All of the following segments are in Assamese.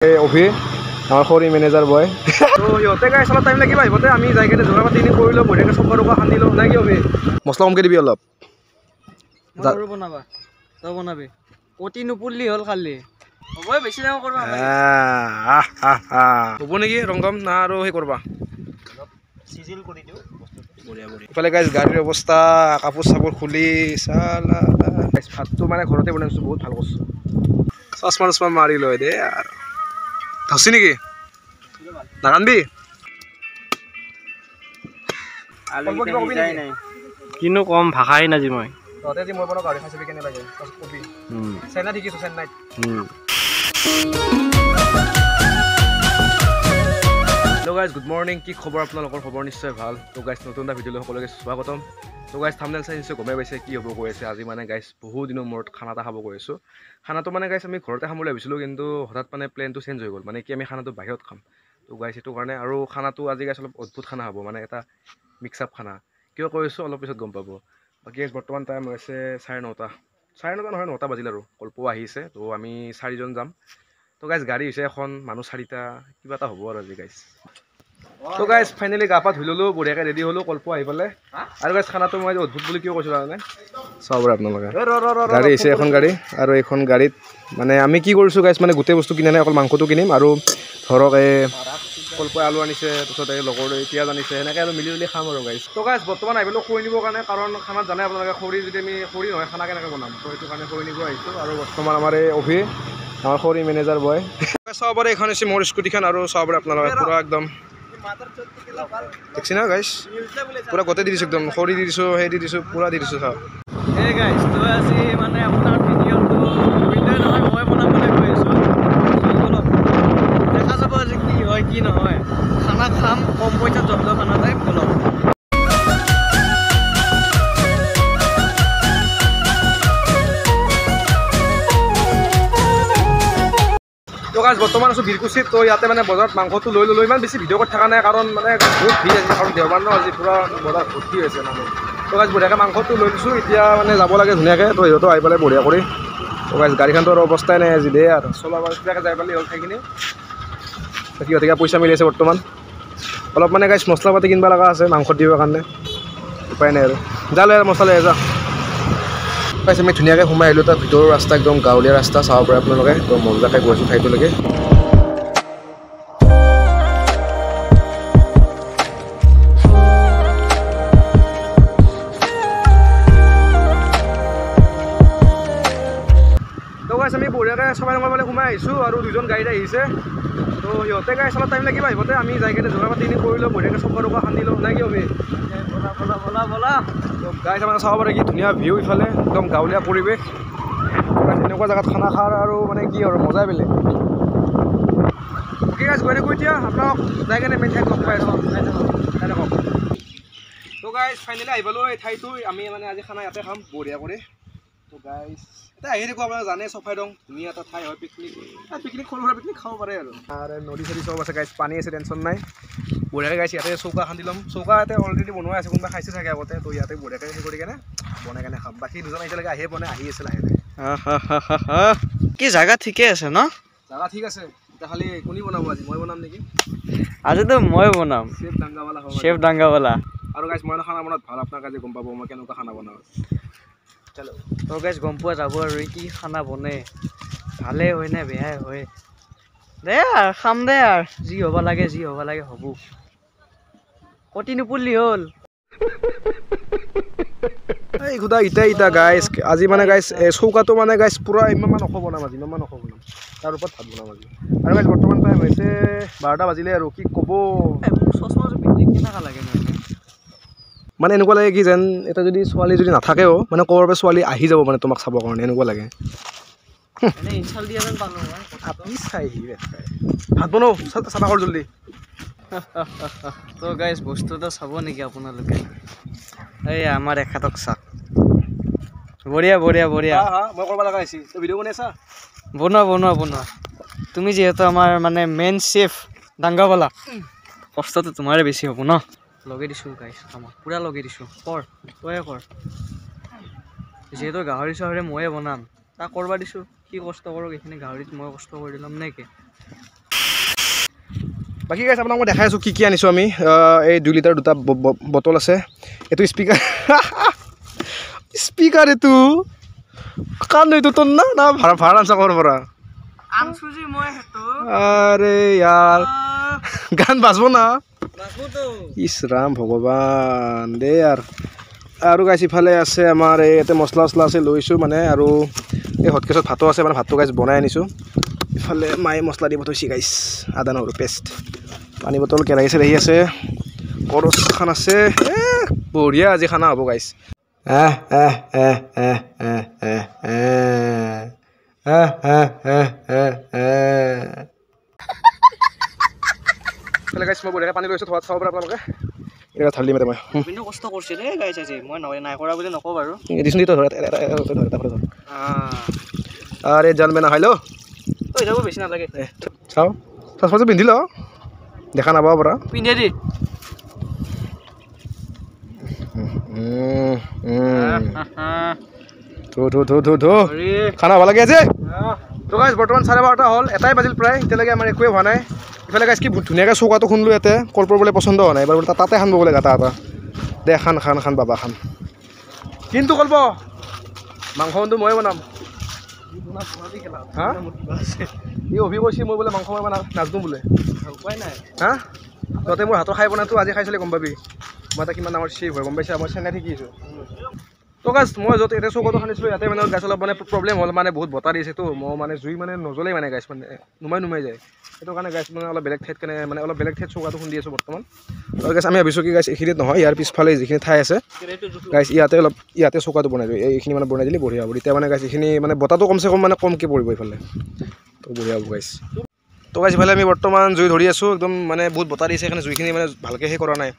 এই অভি আমাৰ খৰি মেনেজাৰ বয়। তো সিহঁতে গাইছ অলপ টাইম লাগিব আহিবতে, আমি যাই কেনে যোগাৰ পাতি কৰি লওঁ, বঢ়িয়াকৈ চকা টকা খান্দি লওঁ, নাই কি অভি? মছলা কমকৈ দিবি অলপ। বনাবা তই বনাবি, অতি নুপুৰলি হ'ল খালি হ'ব, বেছি ডাঙৰ কৰবা হ'ব নেকি ৰংগম না আৰু সেই কৰবা চিজিল কৰি দিওঁ। বঢ়িয়া বঢ়িয়া। ইফালে গাইছ গাড়ীৰ অৱস্থা, কাপোৰ চাপোৰ খুলি চালা। ভাতটো মানে ঘৰতে বনাইছোঁ, বহুত ভাল কৰিছোঁ। চশমা চশমা মাৰি লয় দে আৰু ধৰছি নেকি? নাকান্দিবি। কিনো কম, ভাষাই নাজি মই। তহঁতে আজি মই বনোৱা গাহৰি খাই চাবি কেনে লাগে, তাৰপিছত কবি। চেন্নাইত শিকিছোঁ, চেন্নাইত। Hello' guys, good morning. কি খবৰ আপোনালোকৰ? খবৰ নিশ্চয় ভাল। তো গাইজ, নতুন এটা ভিডিঅ'লৈ সকলোকে স্বাগতম। তো গাইজ, থামনেল চাই নিশ্চয় গমেই পাইছে কি হ'ব গৈ আছে। আজি মানে গাইজ বহু দিনৰ মূৰত খানা এটা খাব গৈ আছোঁ। খানাটো মানে গাইজ আমি ঘৰতে খাম বুলি ভাবিছিলোঁ, কিন্তু হঠাৎ মানে প্লেনটো চেঞ্জ হৈ গ'ল, মানে কি আমি খানাটো বাহিৰত খাম। তো গাইজ সেইটো কাৰণে আৰু খানাটো আজি গাইজ অলপ অদ্ভুত খানা হ'ব, মানে এটা মিক্স আপ খানা। কিয় কৈ আছোঁ অলপ পিছত গম পাব। বাকী গাইজ বৰ্তমান টাইম হৈছে 9:30, 9:30 নহয় 9টা বাজিল আৰু কল্পও আহিছে। তো আমি চাৰিজন যাম। তো গাইজ গাড়ী হৈছে এখন, মানুহ চাৰিটা, কিবা এটা হ'ব আৰু আজি গাইজ। তো গাইজ ফাইনেলি গা পা ধুই ল'লোঁ, বঢ়িয়াকৈ ৰেডি হ'লোঁ, কল্প আহি পালে। আৰু গাইজ খানাটো মই অদ্ভুত বুলি কিয় কৈছোঁ জানানে? চাব পাৰে আপোনালোকে, গাড়ী আহিছে এখন গাড়ী, আৰু এইখন গাড়ীত মানে আমি কি কৰিছোঁ গাইজ, মানে গোটেই বস্তু কিনা নাই, অকল মাংসটো কিনিম। আৰু ধৰক এই কল্পই আলু আনিছে, তাৰপিছত এই লগৰ পিঁয়াজ আনিছে, সেনেকৈ আৰু মিলি জুলি খাম আৰু গাইজ। তো গাইজ বৰ্তমান আহি পেলোঁ খৰি নিবৰ কাৰণে, কাৰণ খানাত জানে আপোনালোকে খৰি যদি আমি খৰি নহয় খানা কেনেকৈ বনাম, তো সেইটো কাৰণে খৰি নিব আহিছোঁ। আৰু বৰ্তমান আমাৰ এই অভি আমাৰ খৰি মেনেজাৰ বয়। চাব পাৰে এইখন হৈছে মোৰ স্কুটিখন, আৰু চাব পাৰে আপোনালোকে পূৰা একদম দেখছি না গাইজ, পূৰা গোটেই দি দিছোঁ, একদম খৰি দি দিছোঁ, সেই দি দিছোঁ, পূৰা দি দিছোঁ। চাওক এই গাইজ, তো আজি মানে আপোনাৰ ভিডিঅ'টো নহয় মই বনাবলৈ গৈ আছোঁ, অলপ দেখা যাব আজি কি হয় কি নহয়। খানা খাম কম পইচাত, জব্দ খানা টাইপ বলক। তো গাইজ বৰ্তমান আছোঁ বীৰকুছিত। তো ইয়াতে মানে বজাৰত মাংসটো লৈ ল'লোঁ। ইমান বেছি ভিডিঅ' কৰি থকা নাই, কাৰণ মানে বহুত ভিৰ আছে, কাৰণ দেওবাৰ ন আজি পূৰা বজাৰ ভৰ্তি হৈছে মানুহ। তো গাইজ বঢ়িয়াকৈ মাংসটো লৈ লৈছোঁ, এতিয়া মানে যাব লাগে ধুনীয়াকৈ। তো সিহঁতো আহি পেলাই বঢ়িয়া কৰি। তো গাইজ গাড়ীখনতো আৰু অৱস্থাই নাই আজি দেই, আৰু চলাব কিবাকৈ যাই পালে হ'ল ঠাইখিনি। সিহঁতে পইচা মিলি আছে বৰ্তমান। অলপ মানে গাইজ মছলা পাতি কিনিব লগা আছে মাংস দিবৰ কাৰণে, উপায় নাই আৰু। যা লৈ মছলা লৈ যা। গাইজ আমি ধুনীয়াকৈ সোমাই আহিলোঁ তাৰ ভিতৰৰ ৰাস্তা, একদম গাঁৱলীয়া ৰাস্তা, চাব পাৰে আপোনালোকে। তো মজাকৈ গৈ আছোঁ ঠাইটোলৈকে। তো গাইজ আমি বঢ়িয়াকৈ চবাই ৰঙৰ ফালে সোমাই আহিছোঁ, আৰু দুজন গাড়ীত আহিছে। তো সিহঁতে গাইজ অলপ টাইম লাগিব আহিবতে, আমি যাই কেনে যোগাৰ পাতি কৰি লওঁ, বঢ়িয়াকৈ চকা টকা খান্দি লওঁ, নাই কি অভি? ব'লা ব'লা। তো গাইজ মানে চাব পাৰে কি ধুনীয়া ভিউ, ইফালে একদম গাঁৱলীয়া পৰিৱেশ। এনেকুৱা জেগাত খানা খাৰ আৰু মানে কি আৰু মজাই বেলেগ। অ'কে গাইজ গৈ থাকোঁ এতিয়া, আপোনাক যাই কেনে মেইন ঠাইত লগ পাই আছোঁ। তো গাইজ ফাইনেলি আহি পালোঁ এই ঠাইটো। আমি মানে আজি খানা ইয়াতে খাম বঢ়িয়া কৰি। তো গাইজ এতিয়া আহি থাকোঁ, আপোনালোকে জানে চফাইদং ধুনীয়া এটা ঠাই হয়, পিকনিক পিকনিক সৰু সুৰা পিকনিক খাব পাৰে আৰু। আৰু নদী চদী চব আছে গাইজ, পানী আছে, টেনশ্যন নাই। বঢ়িয়াকৈ গাইছ ইয়াতে চৌকা খান্দি ল'ম। চৌকা ইয়াতে অলৰেডি বনোৱা আছে, কোনোবা খাইছে চাগে আগতে। তো ইয়াতে বঢ়িয়াকৈ সেই কৰি কেনে বনাই কেনে খাম। বাকী দুজন এতিয়ালৈকে আহিয়ে পোৱা নাই, আহি আছে লাহে লাহে। কি জাগা ঠিকে আছে ন? জাগা ঠিক আছে, এতিয়া খালি কোনি বনাব আজি? মই বনাম নেকি? আজিতো মই বনাম, চেফ ডাংগাৱালা হ'ব, চেফ ডাংগাৱালা। আৰু গাইছ মই খানা বনাত ভাল, আপোনাক আজি গম পাব মই কেনেকুৱা খানা বনাওঁ। চলো তো গাইছ গম পোৱা যাব আৰু কি খানা বনে, ভালে হয় নে বেয়াই হয়। দে আৰু খাম দে আৰু, যি হ'ব লাগে যি হ'ব লাগে হ'ব, কটি নুপুৰলি হ'ল। এই খুদা ইটা ইটা গাইজ আজি মানে গাইজ চৌকাটো মানে গাইজ পূৰা ইমানমান ওখ বনাম আজি, ইমানমান ওখ বনাম, তাৰ ওপৰত ভাত বনাম আজি। আৰু গাইজ বৰ্তমান টাইম হৈছে 12টা বাজিলে আৰু কি ক'ব। কেনেকুৱা লাগে মানে এনেকুৱা লাগে কি যেন এটা যদি ছোৱালী যদি নাথাকেও মানে ক'ৰবাৰ পৰা ছোৱালী আহি যাব মানে তোমাক চাবৰ কাৰণে, এনেকুৱা লাগে। ভাত বনাওঁ, চাফা কৰ জল্দি। তো গাইজ বস্তু এটা চাব নেকি আপোনালোকে? এই আমাৰ এখেতক চাওক, বঢ়িয়া বঢ়িয়া বঢ়িয়া। মই কৰিব লগা হৈছে, তই ভিডিঅ' বনাই আছা? বনোৱা বনোৱা বনোৱা। তুমি যিহেতু আমাৰ মানে মেইন চেফ ডাংগাৱালা, কষ্টটো তোমাৰে বেছি হ'ব ন? লগাই দিছোঁ গাইজ, আমাক পূৰা লগাই দিছোঁ। কৰ, তয়ে কৰ, যিহেতু গাহৰি চাহৰি ময়ে বনাম, তাক কৰবা দিছোঁ। কি কষ্ট কৰক, এইখিনি গাহৰিত মই কষ্ট কৰি দিলাম নে কি? বাকী গাইছ আপোনাক মই দেখাই আছোঁ কি কি আনিছোঁ আমি। এই 2 লিটাৰ দুটা বটল আছে, এইটো স্পীকাৰ স্পীকাৰ এইটো কাণ এইটো তোৰ না না ভাড়া ভাড়া আনছা ক'ৰ পৰা? আৰে ইয়াৰ গান বাজব না, ইছ ৰাম ভগৱান দে আৰু। আৰু গাইছ ইফালে আছে আমাৰ এই ইয়াতে মছলা চছলা আছে লৈছোঁ মানে, আৰু এই হটকেছত ভাতো আছে মানে ভাতটো গাইছ বনাই আনিছোঁ। ইফালে মায়ে মছলা দিব থৈছে গাইছ, আদা নহৰু পেষ্ট, পানী বটল, কেৰাহী চেৰাহী আছে, কৰচ খান আছে। এ বঢ়িয়া আজি খানা হ'ব গাইছ। আহ আহ আহ আহ আহ আহ আহ আহ আহ আহ আহ। গাইছ মই বঢ়িয়াকৈ পানী লৈছোঁ, থোৱাত চাব পাৰে আপোনালোকে। এটা ঢালি দিম মই। কিন্তু কষ্ট কৰিছে দেই গাইছ আজি, মই নাই কৰা বুলি নকওঁ বাৰু। দিছোন ধৰ ধৰ। আৰে জাল মে নাখাই ল, যাব বেছি নালাগে। চাওঁ চচমাটো পিন্ধি ল, দেখা নাপাব পৰা। পিন্ধে দি খানা ভাল লাগে আজি। তো গাইছ বৰ্তমান 12:30 হ'ল, 1টাই বাজিল প্ৰায়, এতিয়ালৈকে আমাৰ একোৱে হোৱা নাই। ইফালে গাইছ কি ধুনীয়াকৈ চৌকাটো শুনিলোঁ, ইয়াতে কল্পৰ বোলে পচন্দ হোৱা নাই, এবাৰ বোলে তাতে খান বোলে গাটা এটা দে খান খান খান বাবা খান। কিন্তু কল্প মাংস কিন্তু ময়ে বনাম। হা ই অভি কৈছে মই বোলে মাংস মই নাজানো বোলে। হা তহঁতে মোৰ হাতৰ খাই বনাতো আজি খাই চালে গম পাবি মই এটা কিমান ডাঙৰ চেফ হয়, গম পাইছা? মই চেন্নাইত শিকি আছোঁ। তো গাছ মই য'ত ইয়াতে চৌকাটো খান্দিছিলোঁ, ইয়াতে মানে গাছ অলপ মানে প্ৰব্লেম হ'ল, মানে বহুত বতাহ দিছেতো, মই মানে জুই মানে নজ্বলেই মানে গাছ মানে নুমাই নুমাই যায়। সেইটো কাৰণে গাছ মানে অলপ বেলেগ ঠাইত কেনে মানে অলপ বেলেগ ঠাইত চৌকাটো খুন্দি আছোঁ বৰ্তমান। আৰু গাছ আমি ভাবিছোঁ কি গাছ এইখিনিত নহয়, ইয়াৰ পিছফালে যিখিনি ঠাই আছে গাছ ইয়াতে অলপ ইয়াতে চৌকাটো বনাই দিওঁ, এইখিনি মানে বনাই দিলে বঢ়িয়া হ'ব। তেতিয়া মানে গাছ এইখিনি মানে বতাহটো কমচে কম মানে কমকৈ পৰিব এইফালে, তো বঢ়িয়া হ'ব গাছ। তো গাছ ইফালে আমি বৰ্তমান জুই ধৰি আছোঁ, একদম মানে বহুত বতাহ দিছে, সেইকাৰণে জুইখিনি মানে ভালকৈ সেই কৰা নাই।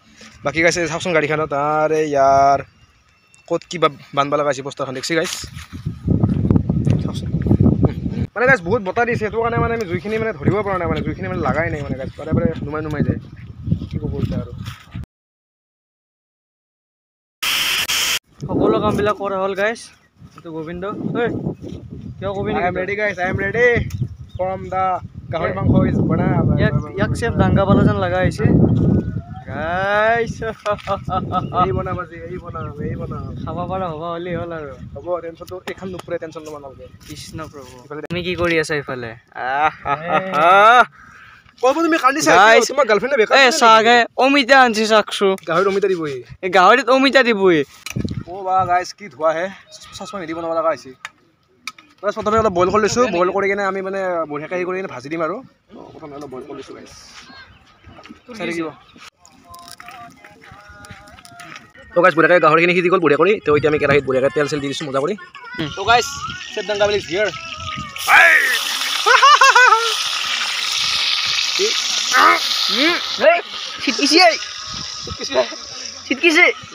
বাকী গাছ চাওকচোন গাড়ীখনত, আৰে ইয়াৰ ক'ত কিবা বানবা লগা হৈছে বস্তাখন দেখছি গাইছ। মানে গাইছ বহুত বতাহ দিছে, সেইটো কাৰণে মানে আমি জুইখিনি মানে ধৰিব পৰা নাই, মানে জুইখিনি মানে লাগাই নাই, মানে গাইছ বাৰে বাৰে নুমাই নুমাই যায়, কি ক'ব এতিয়া আৰু। সকলো কামবিলাক কৰা হ'ল গাইছ। এইটো গোবিন্দ, ঐ কিয় কবি নেকি? I am ready guys, I am ready from the গাহৰি মাংস is বনা। ইয়াক চেফ দাংগাবালা যেন লগা হৈছে গাইছ। এই বনাম আজি, এই বনাম, এই বনাম, খাব পৰা হ'ব হ'লেই হ'ল আৰু। হ'ব, টেনশ্যনটো এইখন নুপুৰে, টেনশ্যন ল'ব নালাগে। কৃষ্ণ প্ৰভু, তুমি কি কৰি আছা ইফালে? ক'ব তুমি কান্দিছা, তোমাৰ গাৰ্লফ্ৰেণ্ডে বেকাৰ এই চাগে অমিতা আনছি, চাকছো গাহৰিত অমিতা দিবহি, এই গাহৰিত অমিতা দিবহি। অ' বা গাইছ কি ধোৱা হে, চচমা নিদি বনাব লগা হৈছে। প্ৰথমে অলপ বইল কৰি লৈছোঁ, বইল কৰি কিনে আমি মানে বঢ়িয়াকৈ হেৰি কৰি কিনে ভাজি দিম আৰু। প্ৰথমে অলপ বইল কৰি লৈছোঁ গাইছ, চাই থাকিব। তো গাইছ বঢ়িয়াকৈ গাহৰিখিনি সিজি গ'ল বঢ়িয়া কৰি। তো এতিয়া আমি কেৰাহীত বঢ়িয়াকৈ তেল চেল দি দিছোঁ মজা কৰি। তো গাইছ চেফ দাংগাবালি is here.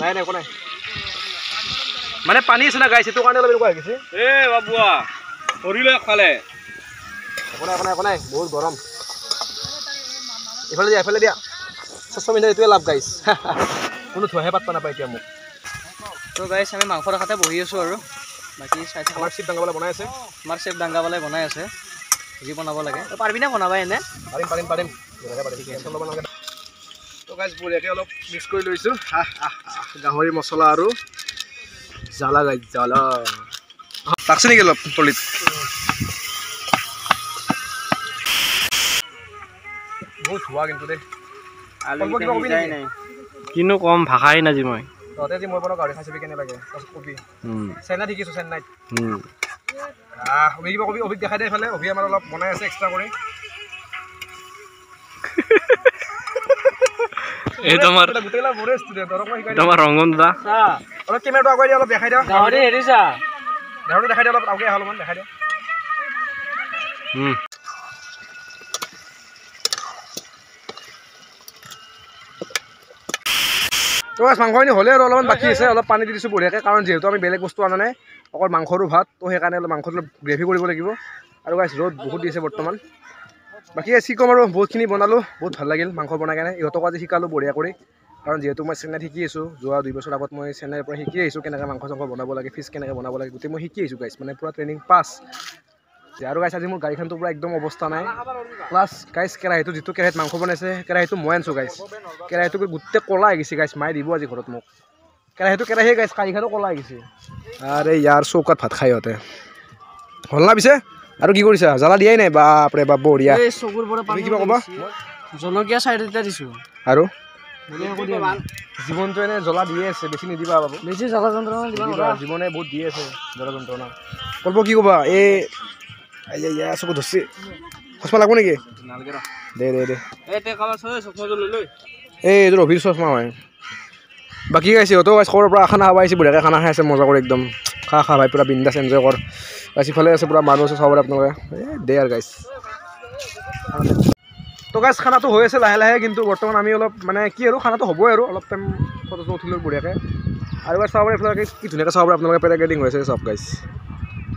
নাই নাই একো নাই, মানে পানী আছে না গাইছ, সেইটো কাৰণে অলপ এনেকুৱা হৈ গৈছে। এ বাবুৱা ধৰিলো একফালে। একো নাই একো নাই একো নাই, বহুত গৰম। ইফালে দিয়া, ইফালে দিয়া, চচমা পিন্ধা এইটোৱে লাভ গাইছ, কোনো ধোৱাহে পাত্তা নাপায় এতিয়া মোক। তো গাইছ আমি মাংসৰ কাষতে বহি আছোঁ আৰু বাকী চাই থাকক। আমাৰ চেফ দাংগাবালাই বনাই আছে, আমাৰ চেফ দাংগাবালাই বনাই আছে, যি বনাব লাগে। তই পাৰিবি নে বনাবা এনে? পাৰিম পাৰিম পাৰিম, টেনশ্যন ল'ব নালাগে। তো গাইছ বঢ়িয়াকৈ অলপ মিক্স কৰি লৈছোঁ গাহৰি মছলা আৰু জ্বালা গাইছ, জ্বালা লাগছে নেকি অলপ তলিত? বহুত ধোৱা কিন্তু দেই। কিনো কম ভাষাই নাজি মই। তহঁতে আজি মই বনোৱা গাহৰি খাই চাবি কেনে লাগে, তাৰপিছত কবি। চেন্নাইত শিকিছোঁ, চেন্নাইত। অভি কিবা কবি? অভিক দেখাই দে এইফালে, অভি আমাৰ অলপ বনাই আছে এক্সট্ৰা কৰি। এইটো আমাৰ গোটেইবিলাক মোৰে ষ্টুডেণ্ট, অলপ মই শিকাই দিম। আমাৰ ৰংগন দাদা, অলপ কেমেৰাটো আগুৱাই দিয়া, অলপ দেখাই দিয়া। গাহৰি হেৰি চা, গাহৰিটো দেখাই দিয়া, অলপ আগুৱাই আহা, অলপমান দেখাই দিয়া। তো মাংসখিনি হ'লে আৰু অলপমান বাকী আছে, অলপ পানী দি দিছোঁ বঢ়িয়াকৈ, কাৰণ যিহেতু আমি বেলেগ বস্তু অনা নাই, অকল মাংস আৰু ভাত, তো সেইকাৰণে অলপ মাংসটো অলপ গ্ৰেভি কৰিব লাগিব। আৰু গাইছ ৰ'দ বহুত দিছে বৰ্তমান। বাকী কি ক'ম আৰু, বহুতখিনি বনালোঁ, বহুত ভাল লাগিল মাংস বনাই কেনে। ইহঁতকো আজি শিকালোঁ বঢ়িয়া কৰি, কাৰণ যিহেতু মই চেন্নাইত শিকি আছোঁ, যোৱা 2 বছৰ আগত মই চেন্নাইৰ পৰা শিকি আহিছোঁ কেনেকৈ মাংস চাংস বনাব লাগে, ফিছ কেনেকৈ বনাব লাগে, গোটেই মই শিকি আহিছোঁ গাইছ, মানে পূৰা ট্ৰেইনিং পাছ। আৰু গাইছ আজি মোৰ গাড়ীখনটো পূৰা একদম অৱস্থা নাই। প্লাছ গাইছ কেৰাহীটো যিটো কেৰাহীত মাংস বনাইছে কেৰাহীটো মই আনিছোঁ গাইছ। কেৰাহীটো গোটেই ক'লা হৈ গৈছে গাইছ, মায়ে দিব আজি ঘৰত মোক। কেৰাহীটো কেৰাহীয়ে গাইছ, কাৰীখনো ক'লা হৈ গৈছে। আৰে ইয়াৰ চৌকাত ভাত খাই ইহঁতে হ'ল না পিছে? আৰু কি কৰিছা? জ্বালা দিয়াই নাই? বাপৰে বাপ, বঢ়িয়া। কিবা ক'বা? জলকীয়া চাৰিটা দিছোঁ আৰু জীৱনটো এনে জ্বলা দিয়ে আছে, বেছি নিদিবা বাবু, বেছি জ্বালা যন্ত্ৰণা দিবা, জীৱনে বহুত দিয়ে আছে জ্বলা যন্ত্ৰণা। কল্প কি ক'বা? এই চকু ধৰছি, চশমা লাগব নেকি? দে দে দে, এই এইটো ৰভিৰ চশমা হয়। বাকী গাইছে সিহঁতেও গাইছ ক'ৰ পৰা খানা খাব আহিছে, বঢ়িয়াকৈ খানা খাই আছে মজা কৰি একদম। খা খা ভাই, পূৰা বিন্দাছ এনজয় কৰ। গাইছ ইফালে আছে পূৰা মানুহ আছে, চাব পাৰে আপোনালোকে। এই দে আৰু গাইছ। তো গাইছ খানাটো হৈ আছে লাহে লাহে, কিন্তু বৰ্তমান আমি অলপ মানে কি আৰু খানাটো হ'বই আৰু অলপ টাইম ফটো উঠিলোঁ বঢ়িয়াকৈ। আৰু চাব পাৰে এইফালে কি ধুনীয়াকৈ চাব পাৰে আপোনালোকে, পেৰাগ্লাইডিং হৈ আছে চব গাইছ,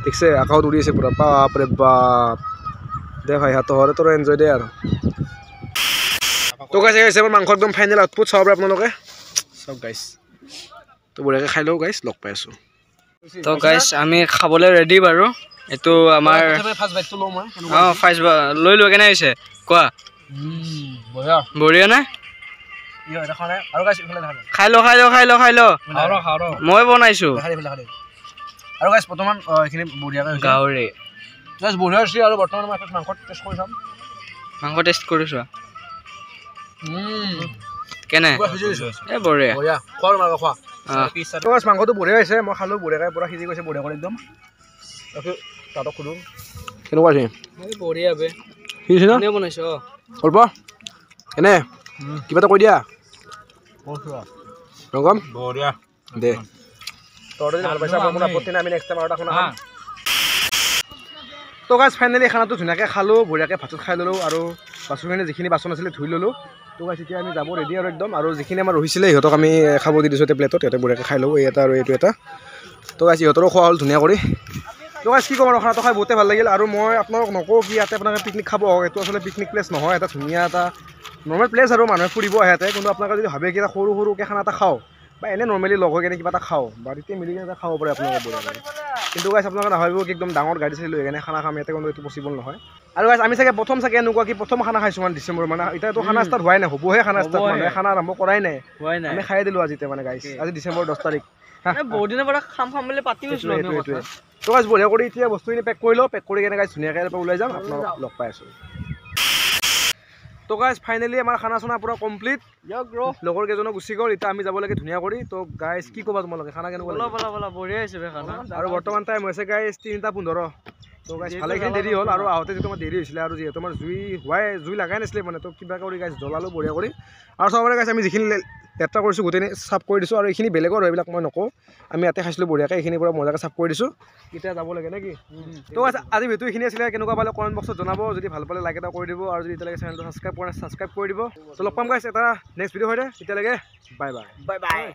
ঠিকছে আকাশত উৰি আছে পূৰা। বাপৰে বাপ, দে ভাই হাতৰে তোৰ এনজয় দে আৰু। তো গাইছ এই আমাৰ মাংস একদম ফাইনেল আউটপুট চাব পাৰে আপোনালোকে চব গাইছ। তো বঢ়িয়াকৈ খাই লওঁ গাইছ, লগ পাই আছোঁ। তো গাইছ আমি খাবলৈ ৰেডি বাৰু। এইটো আমাৰ অঁ ফাৰ্ষ্ট লৈ লোৱা কেনে হৈছে কোৱা? বঢ়িয়া নে? খাই ল খাই ল খাই ল খাই ল, মই বনাইছোঁ। আৰু গাইছ বৰ্তমান এইখিনি বঢ়িয়াকৈ গাহৰি গাইছ বঢ়িয়া হৈছে। আৰু বৰ্তমান মই মাংস টেষ্ট কৰি চাম, মাংস টেষ্ট কৰি চোৱা কেনে? এই বঢ়িয়া। খোৱা মাংসটো বঢ়িয়া হৈছে, মই খালোঁ বঢ়িয়াকৈ, পূৰা সিজি গৈছে বঢ়িয়া কৰি একদম। তাতক সোধোঁ কেনেকুৱা হৈছে? বঢ়িয়া বে, সিজিছে ন? বনাইছোঁ অল্প এনে কিবা এটা কৈ দিয়া। ৰংগম বঢ়িয়া দে, তহঁতে যদি ভাল পাইছা মোৰ আপত্তি নাই, আমি নেক্সট টাইম আৰু এটা খানা খাম। তো গাইছ ফাইনেলি খানাটো ধুনীয়াকৈ খালোঁ, বঢ়িয়াকৈ ভাতত খাই ল'লোঁ আৰু বাচনখিনি যিখিনি বাচন আছিলে ধুই ল'লোঁ। তো গাইছ এতিয়া আমি যাব ৰেডি আৰু একদম। আৰু যিখিনি আমাৰ ৰহিছিলে সিহঁতক আমি খাব দি দিছোঁ এতিয়া প্লেটত, সিহঁতে বঢ়িয়াকৈ খাই ল'ব, এই এটা আৰু এইটো এটা। তো গাইছ সিহঁতৰো খোৱা হ'ল ধুনীয়া কৰি। তো গাইছ কি ক'ম আৰু, খানাটো খাই বহুতেই ভাল লাগিল। আৰু মই আপোনালোক নকওঁ কি ইয়াতে আপোনালোকে পিকনিক খাব আহক, এইটো আচলতে পিকনিক প্লেচ নহয়, এটা ধুনীয়া এটা নৰ্মেল প্লেচ আৰু মানুহে ফুৰিব আহে ইয়াতে। কিন্তু আপোনালোকে যদি ভাবে কি এটা সৰু সৰুকৈ খানা এটা খাওঁ বা এনেই নৰ্মেলি লগ হৈ কেনে কিবা এটা খাওঁ বা তেতিয়া মিলি কিনে এটা খাব পাৰে আপোনালোকে বঢ়িয়া। কিন্তু গাইছ আপোনালোকে নাভাবিব কি একদম ডাঙৰ গাড়ী চাড়ী লৈ কেনে খানা খাম ইয়াতে, কিন্তু এইটো পচিবল নহয়। আৰু গাইছ আমি চাগে প্ৰথম চাগে এনেকুৱা কি প্ৰথম খানা খাইছোঁ মানে ডিচেম্বৰ, মানে এতিয়াতো খানা ষ্টাৰ্ট হোৱাই নাই, হ'বহে খানা ষ্টাৰ্ট, মানে খানা আৰম্ভ কৰাই নাই, আমি খাই দিলোঁ আজি মানে গাইছ। আজি ডিচেম্বৰ 10 তাৰিখ, বহুত দিনৰ পৰা খাম খাম বুলি পাতি আছিলোঁ। তো গাইছ বঢ়িয়া কৰি এতিয়া বস্তুখিনি পেক কৰি লওঁ, পেক কৰি কেনে গাইছ ধুনীয়াকৈ ইয়াৰ পৰা ওলাই যাম, আপোনালোক লগ পাই আছোঁ। তো গাইছ ফাইনেলি আমাৰ খানা চানা পূৰা কমপ্লিট, লগৰ কেইজনো গুচি গ'ল, এতিয়া আমি যাব লাগে ধুনীয়া কৰি। তো গাইছ কি ক'বা তোমালোকে খানা কেনেকুৱা? আৰু বৰ্তমান টাইম হৈছে গাইছ 3:15। তো গাইছ ভালেখিনি দেৰি হ'ল আৰু আহোঁতে যিটো আমাৰ দেৰি হৈছিলে আৰু যিহেতু আমাৰ জুই হোৱাই জুই লগাই নাছিলে মানে, তো কিবা কৰি গাইছ জ্বলালোঁ বঢ়িয়া কৰি। আৰু চবৰে গাইছ আমি যিখিনি লেতেৰা কৰিছোঁ গোটেইখিনি চাফ কৰি দিছোঁ, আৰু এইখিনি বেলেগৰ হয় এইবিলাক মই নকওঁ, আমি ইয়াতে খাইছিলোঁ বঢ়িয়াকৈ, এইখিনি পূৰা মজাকৈ চাফ কৰি দিছোঁ। এতিয়া যাব লাগে নে কি? তো আজি ভিডিঅ'টো এইখিনি আছিলে, কেনেকুৱা পালে কমেণ্ট বক্সত জনাব, যদি ভাল পালে লাইক এটা কৰি দিব, আৰু যদি এতিয়ালৈকে চেনেলটো ছাবস্ক্ৰাইব কৰা নাই ছাবস্ক্ৰাইব কৰি দিব। তো লগ পাম গাইছ এটা নেক্সট ভিডিঅ' হয়, তেতিয়ালৈকে বাই বাই। Bye bye.